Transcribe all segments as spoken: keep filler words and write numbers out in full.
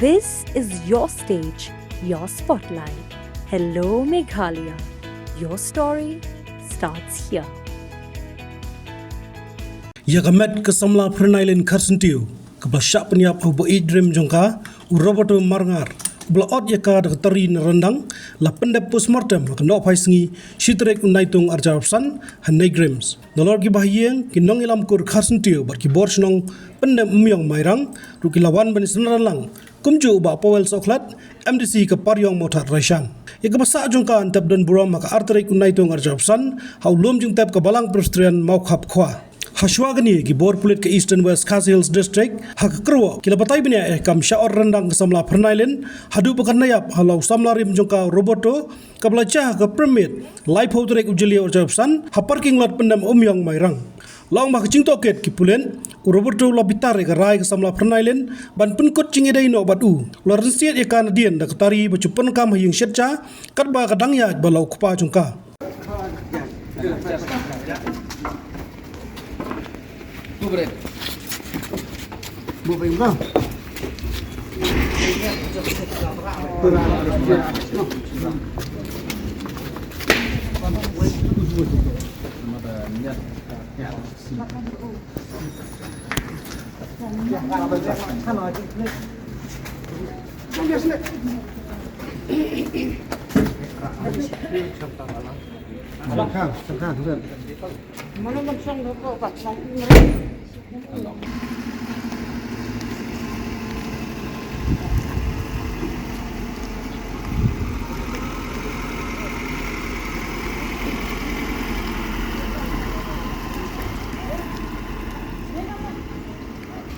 This is your stage, your spotlight. Hello, Meghalaya. Your story starts here. Ïa ka met ka samla Pharnailen Kharsyntiew, kaba la shah pynïap ha uba ïeit rim jong ka, u Roberto Marngar, uba la ot ïa ka da ka tari na ryndang, la pyndep postmortem ha ka nohphai sngi, shi tarik u Naitung arhajar arphew san, ha NEIGRIHMS. Nalor ki bahaïing, ki nongïalam kur Kharsyntiew bad ki bor shnong Pyndem Umïong Mairang ruh ki la wan ban ïasynran lang kumjuh u Bah Powell Sohkhlet, M D C ka Pariong Mawthadraishan. Ïa kaba sah jong ka yn tep don burom ha ka ar tarik u Naitung arhajar arphew san ha u lum jingtep ka Balang Presbyterian Mawkhap Khwa. Hashwa kane ki bor pulit ka Eastern West Khasi Hills District ha ka kyrwoh ki la batai bniah ïa ka kam shah ot ryndang ka samla Pharnailen haduh ba kan da ïap halor u samla rim jong ka Roberto, kaba la jia ha ka Pyrmit laiphew tarik u Jylliew arhajar arphew san ha parking lot Pyndem Umïong Mairang. La ong ba ha ka jingtohkit ki pulit, u Roberto u la bitar ïa ka rai ka samla Pharnailen ban pynkut jingïadei noh bad u. U la rynsied ïa ka nadien da ka tari ba ju pyndonkam ha ïing shet ja, katba ka dang ïaid bad la u kpa jong ka.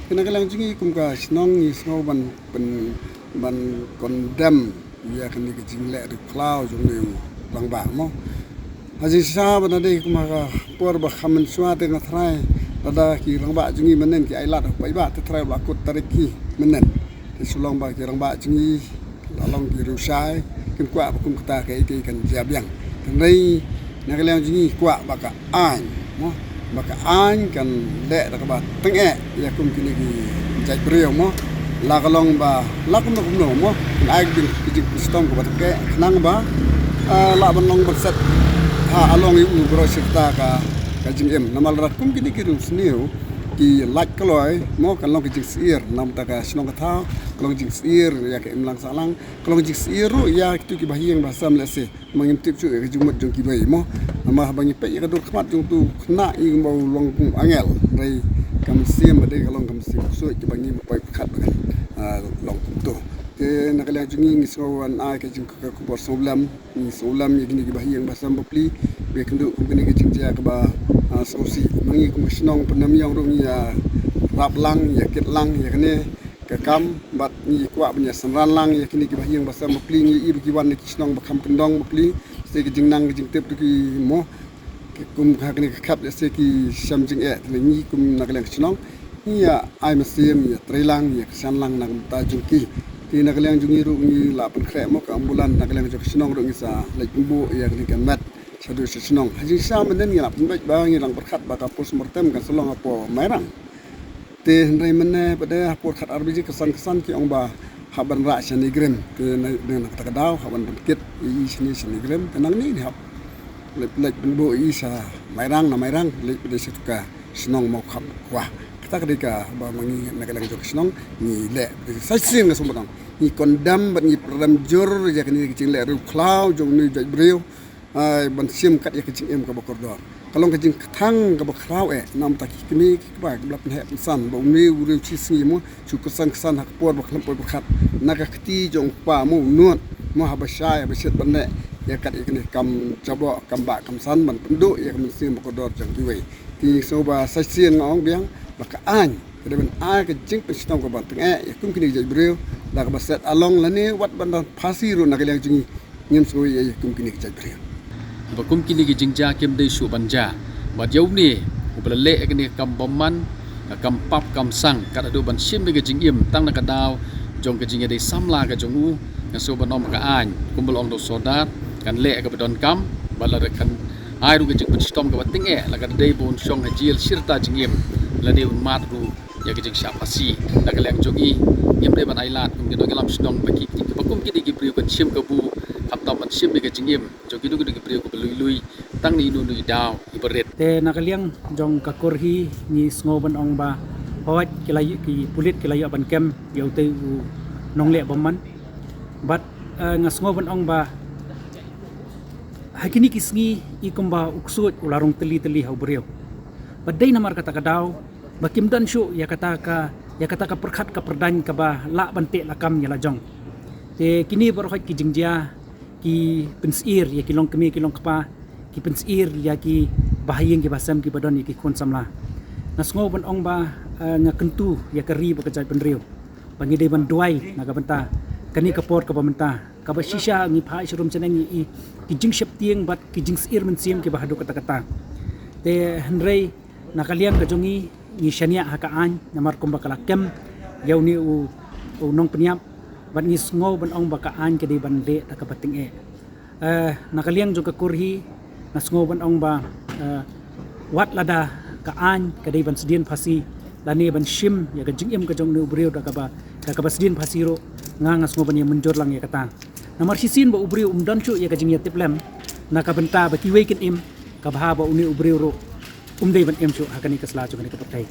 Te na ka liang jong ngi kum ka shnong ngi sngew ban pyn, ban condemn ïa kane ka jingleh riewkhlaw jong une u rangbah mo. Ha jingshisha ba na dei kum ha ka por ba kham mynshuwa te nga tharai lada ki rangbah jong ngi mynnin ki ai lad ha u paidbah te tharai ba la kut tarik ki mynnin. Te shu long ba ki rangbah jong ngi la long ki riewshai, kin kwah ba kum kata kaei kaei kan jia biang. Hynrei na ka liang jong ngi kwah ba ka aiñ mo, ba ka aiñ kan leh da kaba tyngeh ïa kum kine ki jait briew mo. La ka long ba la kumno kumno mo, kan ai ka jing, ka jingshitom kaba tyngeh khnang ba, ah, lah ban long ban set ha, ah, long ïa u baroh shi katta ka, ka jingim. Namar lada kum kine ki riewsniew ki lait kloi mo, kan long ka jingsyier na ka bynta ka shnong ka thaw, ka long jingsyier ïa ka imlang sahlang, ka long jingsyier ruh ïa kito ki bahaïing bahasem lehse. Ma ngim tip shuh ïa ka jingmut jong kiwei mo. Namar haba ngi peit ïa ka dur khmat jong uto u khynnah ngi kumba u long kum angel. Hynrei ka mynsiem ba dei ka long ka mynsiem ksuid kaba ngim poi pyrkhat ba kan, ah, long kumto. Te na ka liang jong ngi ngi sngew ban ai ka jing, ka khubor sngewlem, ngi sngewlem ïa kine ki bahaïing bahasem bapli ba ïakynduh kum kane ka jingjia kaba, ah, sngewsih. Ma ngi kum ka shnong Pyndem Umïong ruh ngi ïarap lang, ïakit lang ïa kane ka kam bad ngi kwah ban ïasynran lang ïa kine ki bahaïing bahasem bapli, ngi i ba ki wan na ki shnong ba kham kyndong bapli, lehse ka jingnang ka jingtip ruh ki mo, ki kum ha kane ka khep lehse ki shem jingeh. Te ngi kum na ka liang ka shnong ngi ïa ai mynsiem, ïa trei lang, ïa kyrshan lang na ka bynta jong ki. Te na ka liang jong ngi ruh ngi la pynkhreh mo ka ambulance, na ka liang jong ka shnong ruh ngi sa leit pynbuh ïa kane ka met shaduh sha shnong. Ha jingshisha mynnin ngi la pynbeit ba ngi dang pyrkhat ba ka postmortem kan sa long hapoh Mairang. Te hynrei mynne pat de ha por khatar baje kyrsan kyrsan ki ong ba hap ban rah sha NEIGRIHMS. Te na, na, na kata ka daw hap ban pynkit ïa i shane sha NEIGRIHMS. Te nangne ngi hap leit, leit pynbuh ïa i sha Mairang, na Mairang leit pynbuh sha katu ka shnong Mawkhap Khwa. Kata ka dei kaba ma ngi na ka liang jong ka shnong ngi leh. Sa shisien nga sngewbha ngi condemn bad ngi pyrshah jur ïa kane ka jingleh riewkhlaw jong une u jait briew. Ai, ban shim kat ïa ka jingim kaba kordor. Ka long ka jingkthang kaba khraw eh, namar ki kmie ki kpa kiba la pynheh pynsan ba une u riew shisngi mo, shu kyrsan kyrsan ha ka por ba khlem poi pyrkhat. Na ka kti jong u kpa mo, u nud mo, haba shai haba shet ban leh ïa kat ïa kane ka kam jaboh, kam bah kam san ban pynduh ïa ka mynsiem ba kordor jong kiwei. Te sngewbha sa shisien nga ong biang ba ka aiñ ka dei ban ai ka jingpynshitom kaba tyngeh ïa kum kine ki jait briew da kaba set along lane wat ban da phasi ruh na ka liang jong ngi. Ngim sngew ïa kum kine ki jait briew. Ba kum kine ki jingjia kim dei shuh ban jia. Bad ïa une uba la leh ïa kane ka kam bymman, ka kam pap kam sang, kat haduh ban shim ïa ka jingim tang na ka daw jong ka jingïadei samla ka jong u. Nga sngewbha ban ong ba ka aiñ kumba la ong da u sordar kan leh ïa kaba donkam bad lada kan ai ruh ka jingpynshitom kaba tyngeh, la ka dei ba un shong ha jel shirta jingim lane un mad ruh ïa ka jingshah phasi. Na ka liang jong ngi Ngim dei ban ailad kum ki nongïalam shnong ba ki, ki ba kum kine ki briew kan shim kabu, khamtam ban shim ïa ka jingim jong kino kino ki briew kiba lui lui tang na ino ino i daw iba rit. Te na ka liang jong ka kur hi ngi sngew ban ong ba hooid ki la ïoh, ki pulit ki la ïoh ban kem ïa utei u nongleh bymman. Bad, eh, nga sngew ban ong ba ha kine ki sngi i kumba u ksuid u la rung tylli tylli ha u briew. Bad dei namar kata ka daw ba kim don shuh ïa kata ka, ïa kata ka pyrkhat ka pyrdaiñ kaba lah ban teh lakam ïa la jong. Te kine baroh ki jingjia ki pynsyier ïa ki longkmie ki longkpa, ki pynsyier ïa ki bahaïing ki bahasem kiba don ïa ki khun samla. Nga sngew ban ong ba, eh, nga kyntu ïa ka ri bad ka jaitbynriew ba ngi dei ban duwai na ka bynta kane ka por kaba mynta, kaba shisha ngi phah sha rum shaneng ïa i, ki jingsheptieng bad ki jingsyier mynsiem kiba haduh katta katta. Te hynrei na ka liang ka jong ngi, ngi shaniah ha ka aiñ namar kumba ka la kem ïa une u, u nongpynïap, bad ngi sngew ban ong ba ka aiñ ka dei ban leh da kaba tyngeh. Eh, na ka liang jong ka kur hi nga sngew ban ong ba, eh, wat lada ka aiñ ka dei ban sdien phasi lane ban shim ïa ka jingim ka jong une u briew da kaba, da kaba sdien phasi ruh, nga nga sngew ban ïa mynjur lang ïa kata. Namar shisien ba u briew um don shuh ïa ka jingïatiplem na ka bynta ba kiwei kin im, ka bha ba une u briew ruh um dei ban im shuh ha kane ka sla jong kane ka pyrthei.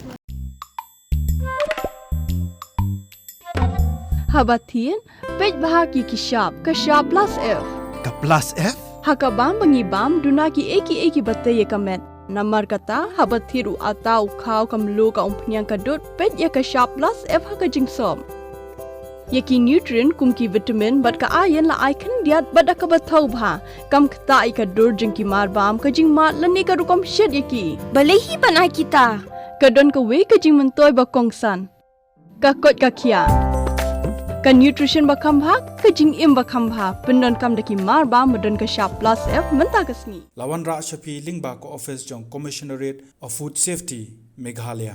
Haba thied, peit bha ki ki shap, ka shap plus F. Ka plus F? Ha ka bam ba ngi bam, duna kiei kiei kiba tei ïa ka met. Namar kata, haba thied u atta, u khaw, ka mluh, ka umphniang, ka dud, peit ïa ka shap plus F ha ka jingsop. Ïa ki nutrient kum ki vitamin bad ka iron la ai khyndiat bad da kaba thaw bha. Kam ktah ïa ka dur jong ki mar bam, ka jingmad lane ka rukom shet ïa ki. Balei hi ban ai kita? Ka don kawei ka jingmyntoi ba kongsan. Ka koit ka khiah. Ka nutrition ba kham bha, ka jingim ba kham bha. Pyndonkam da ki mar bam ba don ka shap plus F mynta ka sngi. La wanrah sha phi lyngba ka office jong Commissionerate of Food Safety, Meghalaya.